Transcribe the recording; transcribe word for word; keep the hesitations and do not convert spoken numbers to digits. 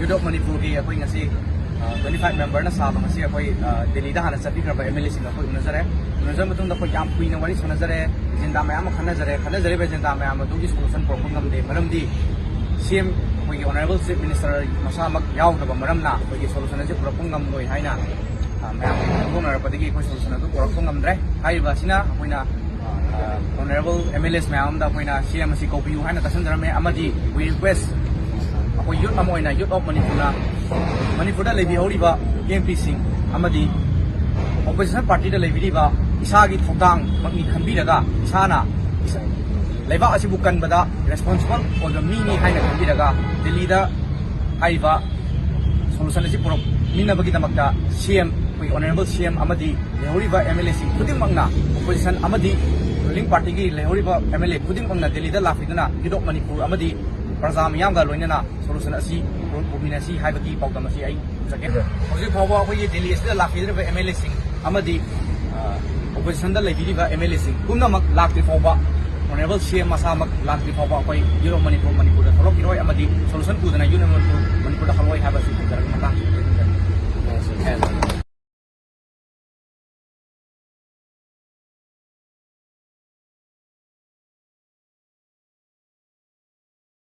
Youth of Manipurꯒꯤ ꯑꯩꯈꯣꯏ ꯉꯁꯤ twenty five ꯃꯦꯝꯕꯔꯅ ꯁꯥꯕ ꯉꯁꯤ ꯑꯩꯈꯣꯏ ꯑ, ꯗꯦꯜꯂꯤꯗ ꯍꯥꯟꯅ ꯆꯠꯄꯤꯈ꯭ꯔꯕ ꯑꯦꯝ ꯑꯦꯜ ꯑꯦꯁꯤꯡꯒ ꯑꯩꯈꯣꯏ ꯎꯅꯖꯔꯦ꯫ ꯎꯅꯖꯔꯕ ꯃꯇꯨꯡꯗ ꯑꯩꯈꯣꯏ ꯌꯥꯝ ꯀꯨꯏꯅ ꯋꯥꯔꯤ ꯁꯥꯟꯅꯖꯔꯦ, ꯑꯦꯖꯦꯟꯗꯥ ꯃꯌꯥꯝ ꯑꯃ ꯈꯟꯅꯖꯔꯦ꯫ ꯈꯟꯅꯖꯔꯤꯕ ꯑꯦꯖꯦꯟꯗꯥ ꯃꯌꯥꯝ ꯑꯗꯨꯒꯤ ꯁꯣꯂꯨꯁꯟ ꯄꯨꯔꯛꯄ ꯉꯝꯗꯦ꯫ ꯃꯔꯝꯗꯤ ꯁꯤ ꯑꯦꯝ ꯑꯩꯈꯣꯏꯒꯤ ꯑꯣꯅꯔꯦꯕꯜ ꯆꯤꯐ ꯃꯤꯅꯤꯁꯇꯔ ꯃꯁꯥꯃꯛ ꯌꯥꯎꯗꯕ ꯃꯔꯝꯅ ꯑꯩꯈꯣꯏꯒꯤ ꯁꯣꯂꯨꯁꯟ ꯑꯁꯤ ꯄꯨꯔꯛꯄ ꯉꯝꯂꯣꯏ ꯍꯥꯏꯅ ꯑ, ꯃꯌꯥꯝ ꯈꯟꯗꯣꯛꯅꯔꯛꯄꯗꯒꯤ ꯑꯩꯈꯣꯏ ꯁꯣꯂꯨꯁꯟ ꯑꯗꯨ ꯄꯨꯔꯛꯄ ꯉꯝꯗ꯭ꯔꯦ꯫ ꯍꯥꯏꯔꯤꯕ ꯑꯁꯤꯅ ꯑꯩꯈꯣꯏꯅ ꯑ, ꯑꯣꯅꯔꯦꯕꯜ ꯑꯦꯝ ꯑꯦꯜ ꯑꯦꯁ ꯃꯌꯥꯝ ꯑꯃꯗ ꯑꯩꯈꯣꯏꯅ ꯁꯤ ꯑꯦꯝ ꯑꯁꯤ ꯀꯧꯕꯤꯌꯨ ꯍꯥꯏꯅ ꯇꯥꯁꯤꯟꯖꯔꯝꯃꯦ, ꯑꯃꯗꯤ we request ꯑꯩꯈꯣꯏ ꯌꯨꯠ ꯑꯃ ꯑꯣꯏꯅ ꯌꯨꯠ ꯑꯣꯐ ꯃꯅꯤꯄꯨꯔꯅ ꯃꯅꯤꯄꯨꯔꯗ ꯂꯩꯕꯤꯍꯧꯔꯤꯕ ꯑꯦꯝ ꯄꯤꯁꯤꯡ ꯑꯃꯗꯤ ꯑꯣꯄꯣꯖꯤꯁꯟ ꯄꯥꯔꯇꯤꯗ ꯂꯩꯕꯤꯔꯤꯕ ꯏꯁꯥꯒꯤ ꯊꯧꯗꯥꯡꯃꯛꯅꯤ ꯈꯟꯕꯤꯔꯒ ꯏꯁꯥꯅ ꯏꯁꯥ- ꯂꯩꯕꯥꯛ ꯑꯁꯤꯕꯨ ꯀꯟꯕꯗ ꯔꯦꯁꯄꯣꯟꯁꯤꯕꯜ ꯑꯣꯏꯕ ꯃꯤꯅꯤ ꯍꯥꯏꯅ ꯈꯟꯕꯤꯔꯒ ꯗꯦꯜꯂꯤꯗ ꯍꯥꯏꯔꯤꯕ ꯁꯣꯂꯨꯁꯟ ꯑꯁꯤ ꯄꯨꯔꯛꯃꯤꯟꯅꯕꯒꯤꯗꯃꯛꯇ ꯁꯤ ꯑꯦꯝ, ꯑꯩꯈꯣꯏꯒꯤ ꯑꯣꯅꯔꯦꯕꯜ ꯁꯤ ꯑꯦꯝ ꯑꯃꯗꯤ ꯂꯩꯍꯧꯔꯤꯕ ꯑꯦꯝ ꯑꯦꯜ ꯑꯦꯁꯤꯡ ꯈꯨꯗꯤꯡꯃꯛꯅ, ꯑꯣꯄꯣꯖꯤꯁꯟ ꯑꯃꯗꯤ ꯔꯨꯂꯤꯡ ꯄꯥꯔꯇꯤꯒꯤ ꯂꯩꯍꯧꯔꯤꯕ ꯑꯦꯝ ꯑꯦꯜ ꯑꯦ ꯈꯨꯗꯤꯡꯃꯛꯅ ꯗꯦꯜꯂꯤꯗ ꯂꯥꯛꯄꯤꯗꯨꯅ ꯌꯨꯠ ꯑꯣꯐ ꯃꯅꯤꯄꯨꯔ ꯑꯃꯗꯤ ꯄ꯭ꯔꯖꯥ ꯃꯤꯌꯥꯝꯒ ꯂꯣꯏꯅꯅ ꯁꯣꯂꯨꯁꯟ ꯑꯁꯤ ꯄꯨꯔꯛꯃꯤꯟꯅꯁꯤ ꯍꯥꯏꯕꯒꯤ ꯄꯥꯎꯗꯝ ꯑꯁꯤ ꯑꯩ ꯊꯝꯖꯒꯦ꯫ ꯍꯧꯖꯤꯛ ꯐꯥꯎꯕ ꯑꯩꯈꯣꯏꯒꯤ ꯗꯦꯜꯂꯤ ꯑꯁꯤꯗ ꯂꯥꯛꯄꯤꯗ꯭ꯔꯤꯕ ꯑꯦꯝ ꯑꯦꯜ ꯑꯦꯁꯤꯡ ꯑꯃꯗꯤ ꯑ, ꯑꯣꯄꯣꯖꯤꯁꯟꯗ ꯂꯩꯕꯤꯔꯤꯕ ꯑꯦꯝ ꯑꯦꯜ ꯑꯦꯁꯤꯡ ꯄꯨꯝꯅꯃꯛ ꯂꯥꯛꯇ꯭ꯔꯤ ꯐꯥꯎꯕ, ꯑꯣꯅꯔꯦꯕꯜ ꯁꯤ ꯑꯦꯝ ꯃꯁꯥꯃꯛ ꯂꯥꯛꯇ꯭ꯔꯤ ꯐꯥꯎꯕ ꯑꯩꯈꯣꯏ ꯌꯨꯠ ꯑꯣꯐ ꯃꯅꯤꯄꯨꯔ ꯃꯅꯤꯄꯨꯔꯗ ꯊꯣꯛꯂꯛꯈꯤꯔꯣꯏ ꯑꯃꯗꯤ ꯁꯣꯂꯨꯁꯟ ꯄꯨꯗꯅ ꯌꯨꯠ ꯑꯣꯐ ꯃꯅꯤꯄꯨꯔ ꯃꯅꯤꯄꯨꯔꯗ ꯍꯜꯂꯣꯏ ꯍꯥꯏꯕ ꯑꯁꯤ ꯊꯝꯖꯔꯒ ꯃꯇꯥꯡꯁꯤꯗ ꯂꯣꯏꯁꯤꯟꯖꯔꯒꯦ꯫